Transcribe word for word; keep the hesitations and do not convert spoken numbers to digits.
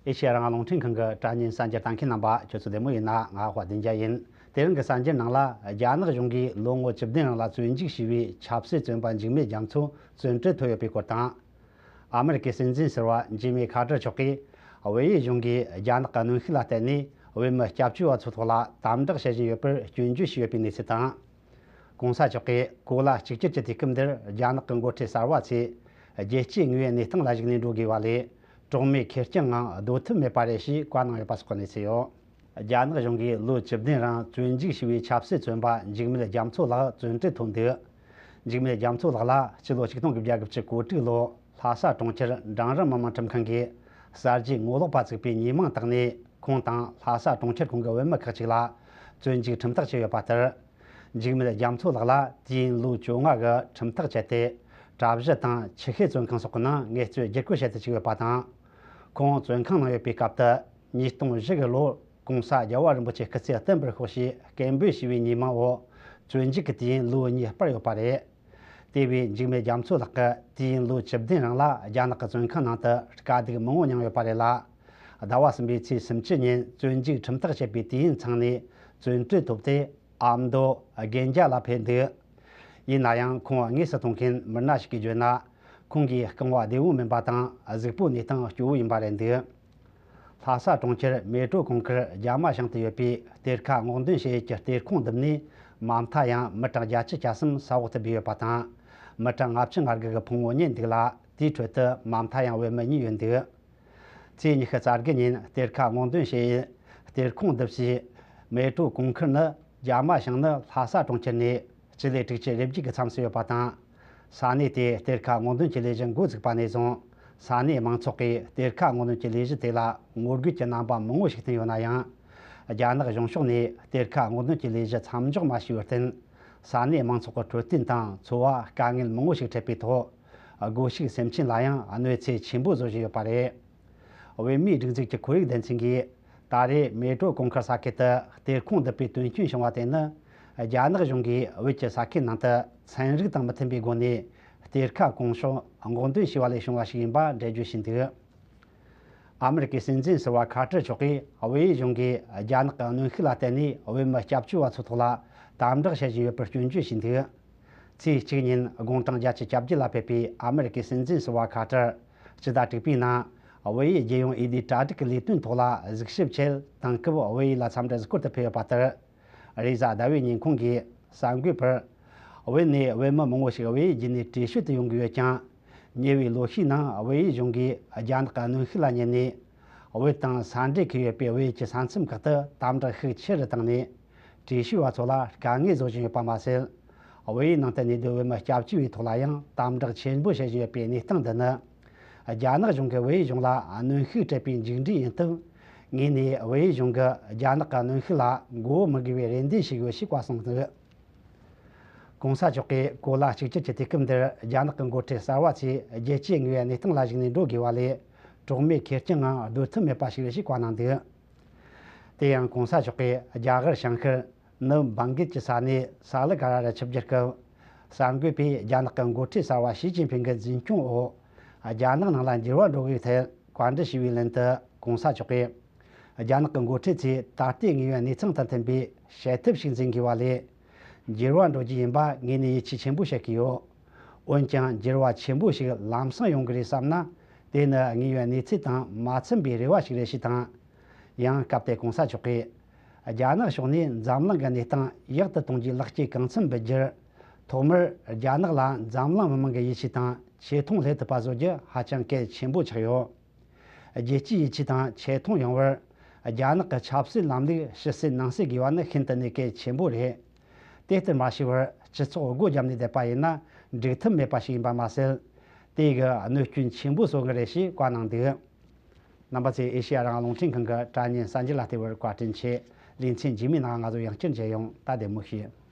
ཨེ་ཤེ་ཡ་རང་དབང་རླུང་འཕྲིན་ཁང་གི་དྲ་བརྙན་གསར་འགྱུར་ལྟ་མཁན་རྣམ་པ་ཁྱོད་ཚོ་བདེ་མོ་ཡིན་ན། ང་དཔལ་ལྡན་རྒྱལ་ཡིན། དེ་རིང་གི་གསར་འགྱུར་ནང་ལ། རྒྱ་ནག་གཞུང་གིས་ལོ་ངོ་བཅུ་བདུན་རིང་ལ་བཙོན་འཇུག་བྱས་པའི་ཆབ་སྲིད་བཙོན་པ་འཇིགས་མེད་རྒྱ་མཚོ་བཙོན་གྲལ་ཐོན་ཡོད་པའི་སྐོར་དང་། ཨ་མེ་རི་ཀའི་སྲིད་འཛིན་ཟུར་པ་ཇི་མི་ཁ་ཏར་མཆོག་གིས། བལ་ཡུལ་གཞུང་གིས་རྒྱ་ནག་གི་གནོན་ཤུགས་ལ་བརྟེན་ནས། བོད་མི་སྐྱབས་བཅོལ་བ་ཚོའི་ཐོག་ལ་དམ་དྲག་བྱེད་བཞིན་ཡོད་པར་སྐྱོན་བརྗོད་བྱས་ཡོད་པའི་གནས་ཚུལ་དང་། གོང་ས་མཆོག་གིས་གོ་ལ་གཅིག་གྱུར་གྱི་དུས་སྐབས་འདིར། རྒྱ་ནག་གི་འགོ་ཁྲིད་གསར་པ་ཚོས་རྒྱལ་སྤྱིའི་དངོས་ཡོད་གནས་སྟངས་ལ་གཞིགས་ནས་འགྲོ་དགོས་པ་ལས། གྲོགས་མེད་ཁེར་རྐྱང་ངང་སྡོད་ཐུབ་མེད་པ་རེད་ཞེས་བཀའ་གནང་ཡོད་པ་སོགས་ཀྱི་གནས་ཚུལ་ཡོད། རྒྱ་ནག་གཞུང་གིས་ལོ་བཅུ་བདུན་རིང་བཙོན་འཇུག་བྱས་པའི་ཆབ་སྲིད་བཙོན་པ་འཇིགས་མེད་རྒྱ་མཚོ་ལགས་བཙོན་གྲལ་ཐོན་འདུག་འཇིགས་མེད་རྒྱ་མཚོ་ལགས་ལ་སྤྱི་ལོ་ཆིག་སྟོང་དགུ་བརྒྱ་དགུ་བཅུ་གོ་དྲུག་ལོ། ལྷ་ས་གྲོང་ཁྱེར་འབྲིང་རིམ་མི་དམངས་ཁྲིམས་ཁང་གིས་གསར་བརྗེའི་ངོ་ལོག་པ་བཙུགས་པའི་ཉེས་མིང་བཏགས་ནས། ཁོང་དང་ལྷ་ས་གྲོང་ཁྱེར་ཁོངས་ཀྱི་བོད་མི་ཁག་ཅིག་ལ་བཙོན་འཇུག་ཁྲིམས་ཐག་བཅད་ཡོད་པ་ལྟར། འཇིགས་མེད་རྒྱ་མཚོ་ལགས་ལ་དུས་ཡུན་ལོ་བཅོ་ལྔ་གི་ཁྲིམས་ཐག་བཅད་དེ། གྲྭ་བཞི་དང་ཆུ་ཤེལ་བཙོན་ཁང་སོགས་ཀྱི་ནང་ངལ་རྩོལ་བསྒྱུར་བཀོད་བྱེད་དུ་བཅུག་ཡོད་པ་དང་། ཁོང་བཙོན་ཁང་ནང་ཡོད་པའི་སྐབས་དུ། ཉིས་སྟོང་བཞི་གི་ལོར་༸གོང་ས་རྒྱལ་བ་རིན་པོ་ཆེའི་སྐུ་ཚེ་བརྟན་པར་ཤོག་ཅེས་སྐད་འབོད་ཞུས་པའི་ཉེས་མིང་འོག་བཙོན་འཇུག་གི་དུས་ཡུན་ལོ་གཉིས་སྤར་ཡོད་པ་རེད། དེ་བས་འཇིགས་མེད་རྒྱ་མཚོ་ལགས་ཀྱིས་དུས་ཡུན་ལོ་བཅུ་བདུན་རིང་ལ་རྒྱ་ནག་གི་བཙོན་ཁང་ནང་དུ་དཀའ་སྡུག་མང་བོ་མྱངས་ཡོད་པ་རེད་ལ། ཟླ་བ་གསུམ་པའི་ཚེས་སུམ་ཅུ་ཉིན་བཙོན་འཇུག་ཁྲིམས་ཐག་བཅད་པའི་དུས་ཡུན་ཚང་ནས་བཙོན་གྲོལ་ཐོབ་སྟེ། ཨ་མདོ་དགུན་རྒྱལ་ལ་ཕེབས་འདུག་ཡིན་ན་ཡང་། ཁོང་དངོས་སུ་མཐོང་མཁན་མི་སྣ་ཞིག་གིས་བརྗོད་ན། ཁོང་གི་རྐང་བ་བདེ་བོ་མིན་པ་དང་། གཟུགས་པོའི་གནས་སྟངས་སྐྱོ་བོ་ཡིན་པ་རེད་འདུག་ལྷ་ས་གྲོང་ཁྱེར་མེ་ཏྲོ་ཀོང་ཁུར་རྒྱ་མ་ཞང་དུ་ཡོད་པའི་གཏེར་ཁ་སྔོག་འདོན་བྱེད་ཡུལ་གྱི་གཏེར་ཁུང་བརྡིབས་ནས། མ་མཐའ་ཡང་མི་གྲངས་བརྒྱད་ཅུ་གྱ་གསུམ་ས་འོག་ཏུ་སྦས་ཡོད་པ་དང་། མི་གྲངས་ལྔ་བཅུ་ང་དགུ་གི་ཕུང་བོ་རྙེད་འདུག་ལ། དེའི་ཁྲོད་དུ་མ་མཐའ་ཡང་བོད་མི་གཉིས་ཡོད་འདུག་ཚེས་ཉི་ཤུ་རྩ་དགུ་ཉིན་གཏེར་ཁ་སྔོག་འདོན་བྱེད་ཡུལ་གཏེར་ཁུང་བརྡིབས་སའི་མེ་ཏྲོ་ཀོང་ཁུར་ནི། རྒྱ་མ་ཞང་ནི་ལྷ་ས་གྲོང་ཁྱེར་ནས་སྤྱི་ལེ་དྲུག་ཅུ་རེ་བརྒྱད་ཀྱི་མཚམས་སུ་ཡོད་པ་དང་། ས་གནས་དེའི་གཏེར་ཁ་སྔོག་འདོན་གྱི་ལས་གཞི་འགོ་བཙུགས་པ་ནས་བཟུང་། ས་གནས་མང་ཚོགས་ཀྱིས་གཏེར་ཁ་སྔོག་འདོན་གྱི་ལས་གཞི་དེ་ལ་ངོ་རྒོལ་གྱི་རྣམ་པ་མང་བོ་ཞིག་བསྟན་ཡོད་ན་ཡང་། རྒྱ་ནག་གཞུང་ཕྱོགས་ནས་གཏེར་ཁ་སྔོག་འདོན་གྱི་ལས་གཞི་མཚམས་འཇོག་མ་བྱས་པར་བརྟེན། ས་གནས་མང་ཚོགས་ཀྱི་འཕྲོད་བསྟེན་དང་འཚོ་བ་དཀའ་ངལ་མང་བོ་ཞིག་འཕྲད་པའི་ཐོག་སྒོ་ཕྱུགས་སེམས་ཅན་ལ་ཡང་གནོད་འཚེ་ཆེན་པོ་བཟོ་བཞིན་ཡོད་པ་རེད། བོད་མིའི་སྒྲིག་འཛུགས་ཀྱི་ཁོར་ཡུག་སྡེ་ཚན་གྱིས། ད་རེས་མེ་ཏྲོ་ཀོང་ཁུར་ས་ཁུལ་དུ་གཏེར་ཁུང་བརྡིབས་པའི་དོན་རྐྱེན་བྱུང་བ་དེ་ནི། རྒྱ་ནག་གཞུང་གིས་བོད་ཀྱི་ས་ཁུལ་ནང་དུ་ཚན་རིག་དང་མི་མཐུན་པའི་སྒོ་ནས་གཏེར་ཁ་གོང་ཞུ་སྔོག་འདོན་བྱས་པ་ལས་བྱུང་བ་ཞིག་ཡིན་པ་འགྲེལ་བརྗོད་བྱས་འདུག་ཨ་མེ་རི་ཀའི་སྲིད་འཛིན་ཟུར་པ་ཁ་ཏར་མཆོག་གིས། བལ་ཡུལ་གཞུང་གིས་རྒྱ་ནག་གི་གནོན་ཤུགས་ལ་བརྟེན་ནས། བོད་མི་སྐྱབས་བཅོལ་བ་ཚོའི་ཐོག་ལ་དམ་དྲག་བྱེད་བཞིན་ཡོད་པར་སྐྱོན་བརྗོད་བྱས་འདུག་ཚེས་གཅིག་ཉིན་དགུང་གྲངས་བརྒྱད་ཅུ་གྱ་བརྒྱད་ལ་ཕེབས་པའི་ཨ་མེ་རི་ཀའི་སྲིད་འཛིན་ཟུར་པ་ཁ་ཏར། སྤྱི་ཟླ་དྲུག་པའི་ནང་བལ་ཡུལ་རྒྱལ་ཡོངས་འོས་བསྡུའི་གྲ་སྒྲིག་གི་ལས་དོན་ཐོག་ལ་གཟིགས་ཞིབ་ཆེད་དེང་སྐབས་བལ་ཡུལ་ལ་འཚམས་འདྲི་གཟིགས་སྐོར་དུ་ཕེབས་ཡོད་པ་ལྟར། རེས་གཟའ་ཟླ་བའི་ཉིན་ཁོང་གིས་གསར་འགོད་པར། བོད་ནས་བོད་མི་མང་བོ་ཞིག་བལ་ཡུལ་བརྒྱུད་ནས་བྲོས་བྱོལ་དུ་ཡོང་གི་ཡོད་ཀྱང་། ཉེ་བའི་ལོ་ཤས་ནང་བལ་ཡུལ་གཞུང་གིས་རྒྱ་ནག་གི་གནོན་ཤུགས་ལ་ཉན་ནས། བོད་དང་ས་འབྲེལ་གྱི་ཡོད་པའི་བལ་ཡུལ་གྱི་ས་མཚམས་ཁག་ཏུ་དམ་དྲག་ཤུགས་ཆེ་རུ་བཏང་ནས། བྲོས་བྱོལ་བ་ཚོ་ལ་དཀའ་ངལ་བཟོ་བཞིན་ཡོད་པ་མ་ཟད། བལ་ཡུལ་ནང་དུ་གནས་སྡོད་བོད་མི་སྐྱབས་བཅོལ་བའི་ཐོག་ལ་ཡང་དམ་དྲག་ཆེན་པོ་བྱེད་བཞིན་ཡོད་པའི་གནས་སྟངས་འདི་ནི། རྒྱ་ནག་གཞུང་གིས་བལ་ཡུལ་གཞུང་ལ་གནོན་ཤུགས་སྤྲད་པའི་མཇུག་འབྲས་ཡིན་སྟབས། ངོས་ནས་བལ་ཡུལ་གཞུང་གིས་རྒྱ་ནག་གི་གནོན་ཤུགས་ལ་མགོ་བོ་མི་སྒུར་བའི་རེ་འདུན་ཞུ་གི་ཡོད་ཞེས་བཀའ་གསུངས་འདུག་གོང་ས་མཆོག་གིས་གོ་ལ་གཅིག་གྱུར་གྱི་དུས་སྐབས་འདིར། རྒྱ་ནག་གི་འགོ་ཁྲིད་གསར་པ་ཚོས་རྒྱལ་སྤྱིའི་དངོས་ཡོད་གནས་སྟངས་ལ་གཞིགས་ནས་འགྲོ་དགོས་པ་ལས། གྲོགས་མེད་ཁེར་རྐྱང་ངང་སྡོད་ཐུབ་མེད་པ་ཞིག་རེད་ཞེས་བཀའ་གནང་འདུག་དེ་ཡང་གོང་ས་མཆོག་གིས་རྒྱ་གར་བྱང་ཤར་ནུབ་བྷང་གལ་གྱི་ས་གནས་ས་ལི་ཀ་ར་རུ་ཆིབས་བསྒྱུར་སྐབས། གསར་འགོད་པས་རྒྱ་ནག་གི་འགོ་ཁྲིད་གསར་པ་ཞི་ཅིན་ཕིང་གི་འཛིན་སྐྱོང་འོག་རྒྱ་ནག་ནང་ལ་འགྱུར་བ་འགྲོ་དགོས་ཐད་བཀའ་འདྲི་ཞུས་པའི་ལན་དུ། གོང་ས་མཆོག་གིས། རྒྱ་ནག་གི་འགོ་ཁྲིད་ཚོས་ད་ལྟའི་དངོས་ཡོད་གནས་ཚུལ་དང་མཐུན་པའི་བྱེད་ཐབས་ཤིག་འཛིན་དགོས་པ་ལས། འགྱུར་བ་འགྲོ་རྒྱུ་ཡིན་པ་ངོས་ནས་ཡིད་ཆེས་ཆེན་པོ་བྱེད་ཀྱི་ཡོད། འོན་ཀྱང་། འགྱུར་བ་ཆེན་པོ་ཞིག་ལམ་སང་ཡོང་གི་རེད་བསམ་ན། དེ་ནི་དངོས་ཡོད་གནས་ཚུལ་དང་མ་འཚམས་པའི་རེ་བ་ཞིག་རེད་ཞེས་དང་། ཡང་སྐབས་དེར་གོང་ས་མཆོག་གིས། རྒྱ་ནག་ཕྱོགས་ནས་འཛམ་གླིང་གི་གནས་སྟངས་ཡག་ཏུ་གཏོང་རྒྱུའི་ལེགས་སྐྱེས་གང་འཚམ་འབུལ་རྒྱུར། ཐོག་མར་རྒྱ་ནག་ལ་འཛམ་གླིང་མི་མང་གི་ཡིད་ཆེས་དང་ཆེ་མཐོང་སླེབས་ཐུབ་པ་བཟོ་རྒྱུ་ཧ་ཅང་གལ་ཆེན་པོ་ཆགས་ཡོད། རྒྱལ་སྤྱིའི་ཡིད་ཆེས་དང་ཆེ་མཐོང་ཡོང་བར། རྒྱ་ནག་གི་ཆབ་སྲིད་ལམ་ལུགས་ཕྱི་གསལ་ནང་གསལ་དགོས་པ་ནི་ཤིན་ཏུ་ནས་གལ་ཆེན་པོ་རེད། དེ་ལྟར་མ་བྱས་པར་སྤྱི་ཚོགས་སྒོ་བརྒྱབ་ནས་བསྡད་པ་ཡིན་ན་འགྲིག་ཐབས་མེད་པ་ཞིག་ཡིན་པ་མ་ཟད། དེ་གི་གནོད་སྐྱོན་ཆེན་པོ་བཟོ་གི་རེད་ཞེས་བཀའ་གནང་འདུག་རྣམ་པ་ཚོས་ཨེ་ཤེ་ཡ་རང་དབང་རླུང་འཕྲིན་ཁང་གི་དྲ་བརྙན་གསར་འགྱུར་ལ་བལྟས་པར་བཀའ་དྲིན་ཆེ། ལེ་ཚན་རྗེས་མའི་ནང་ང་ཚོ་ཡང་བསྐྱར་མཇལ་ཡོང་། ད་བདེ་མོ་བྱོས།